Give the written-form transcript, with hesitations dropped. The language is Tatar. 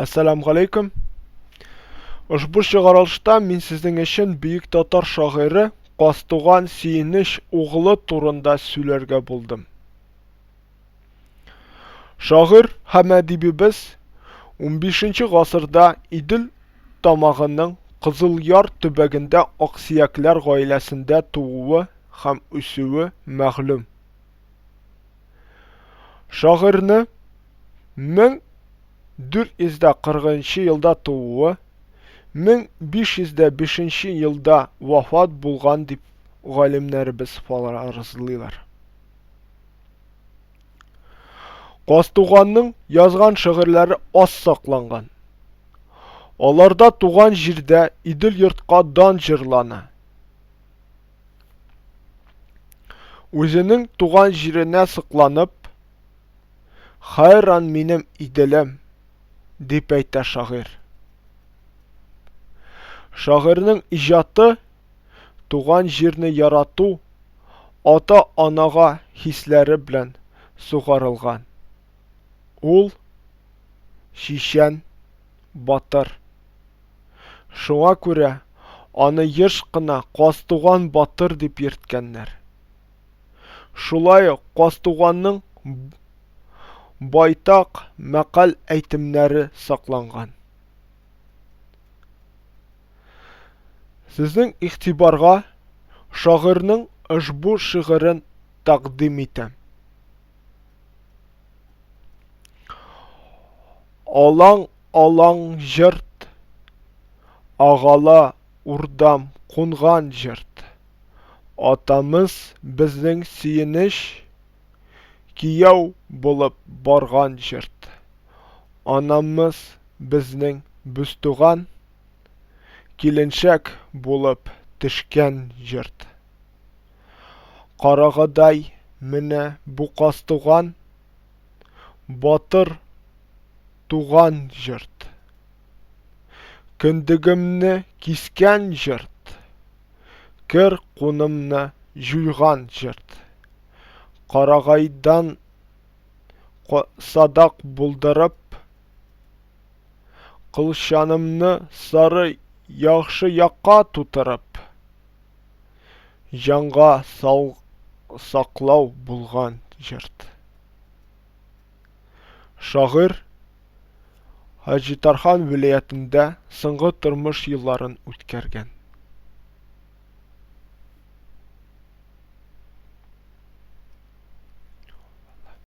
Әссәламү галәйкүм. Ошбу чыгарылышта мин сезнең өчен бөек татар шагыйре Казтуган Сөенеч углы турында сөйләргә булдым. Шагыйрь һәм әдибебез 15 гасырда Идел тамагының Кызылъяр төбәгендә аксөякләр гаиләсендә тууы һәм үсүе мәгълүм. Шагыйрьне 1440 нчы елда тууы, 1505 нче елда вафат булган дип галимнәребез фаразлыйлар. Казтуганның язган шигырьләре аз сакланган. Аларда туган җирдә Идел-йортка дан җырлана. Үзенең туган җиренә сокланып, Хайран минем Иделем, дип әйтә шагыйрь. Шагыйрьнең иҗаты туган җирне ярату, ата-анага хисләре белән сугарылган. Ул чичән батыр. Шуңа күрә аны еш кына Казтуган батыр дип йөрткәннәр. Шулай ук Казтуганның байтак мәкаль-әйтемнәре сакланган. Сезнең игътибарга шагыйрьнең ошбу шигырен тәкъдим итәм. Алаң алаң җырт, Агала урдам кунган җырт. Атамыз безнең сөенеч, Кияү булып барган җырт. Анамыз безнең бөзтуган, Киленчәк булып төшкән җырт. Карагыдай менә бу Казтуган, Батыр туган җырт. Кендегемне кискән җырт, Кер кунымны җуйган җырт. Карагайдан садак булдырып, Кылчанымны сары яхшы якка тутырып, Җанга сал саклау булган җырт. Шагыйрь Хаҗитархан вилаятендә соңгы тормыш елларын үткәргән.